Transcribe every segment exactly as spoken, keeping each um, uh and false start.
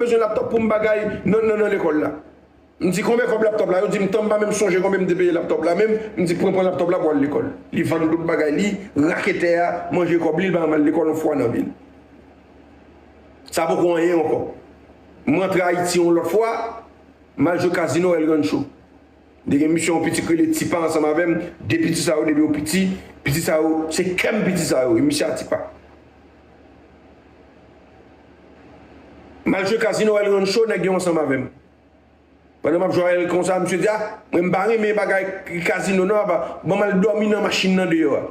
bezwen laptòp pou m bagay nan, nan, nan lekòl la. M di, "Konbyen kòb laptòp la?" Yo di m, "Tan m pa menm sonje konbyen m te peye laptòp la menm." M di, "Pran, pran laptòp la pou al lekòl." Li vann tout bagay li, raketè a, manje kòb li, li pa janm al lekòl yon fwa nan vi l. Sa poko anyen ankò. M rantre Ayiti yon lòt fwa, m al jwe Casino El Rancho. Te gen misye yon piti k rele Tipa ansanm avè m. De piti sa yo, depi yo piti, piti sa yo, se kè m piti sa yo, e misye a Tipa. M al jwe Casino El Rancho, nèg yo ansanm avè m. Pandan m ap jwe avè l konsa, misye di, "A, mwen m pa renmen bagay Casino non, apa, ban m al dòmi nan machin nan deyò a."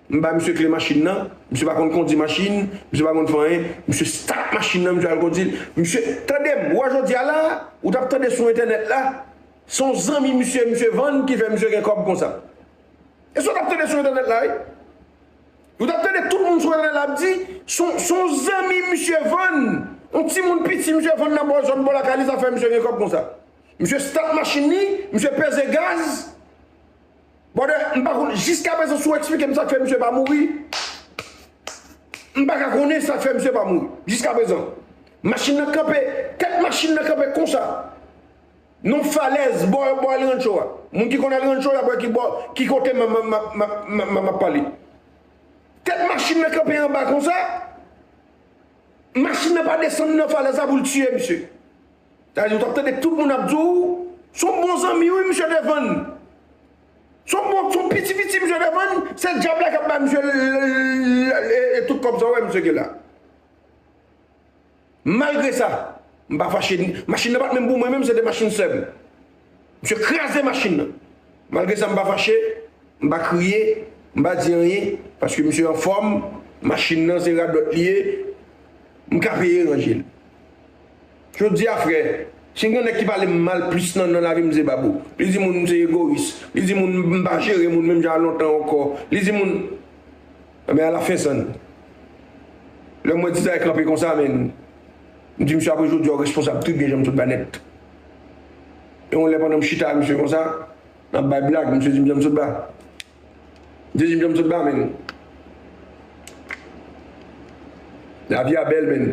M ba misye kle machin nan, misye pa konn kondi machin, misye pa konn fè anyen, misye start machin nan, misye al kondi l. Misye, tande m, ou wè jodi a la, ou t ap tande sou entènèt la, se yon zanmi misye, misye vann ki fè misye gen kòb konsa. E sa w t ap tande sou entènèt la, wi. Ou t ap tande tout moun sou entènèt la ap di, se yon, se yon zanmi misye vann, yon timoun piti misye vann nan bò zòn bò lakay li, sa fè misye gen kòb konsa. Misye start machin li, misye peze gaz, Brother, m pa konn, jiskaprezan, si w eksplike m sa k fè misye pa mouri, m pa ka konnen sa k fè misye pa mouri. Jiskaprezan. Machin nan kanpe, tèt machin nan kanpe konsa. Nan falèz, bò, bò El Rancho a. Moun ki konn El Rancho, y ap wè ki bò, ki kote m, m, m ap pale. Tèt machin nan kanpe anba konsa. Machin nan pa desann nan falèz la pou l tiye misye. Sa vle di, ou t ap tande tout moun ap di w, se yon bon zanmi, wi, misye te vann. Se yon bon, se yon piti piti misye te vann, se dyab la k ap ba misye l, l, l, e, e tout kòb sa w wè misye gen la. Malgre sa, m pa fache. Machin nan pa t menm pou mwen menm, se te machin sè m. Misye kraze machin nan. Malgre sa, m pa fache, m pa kriye, m pa di anyen, paske misye anfòm, machin nan se radòt li ye, m ka peye ranje l. Jodi a, frè, si gen nèg ki pale m mal plis nan, nan lavi m, se Babou. Li di moun m se egoyis. Li di moun m pa jere moun menm jan a lontan ankò. Li di moun, men alafen, sann. Lè m wè Dizay kanpe konsa, men, m di misye, apre jodi a, w responsab tribyen Janm Sotba nèt. E yon lè pandan m chita a misye konsa, n ap bay blag, misye di m Janm Sotba. Misye di m Janm Sotba, men. Lavi a bèl, men.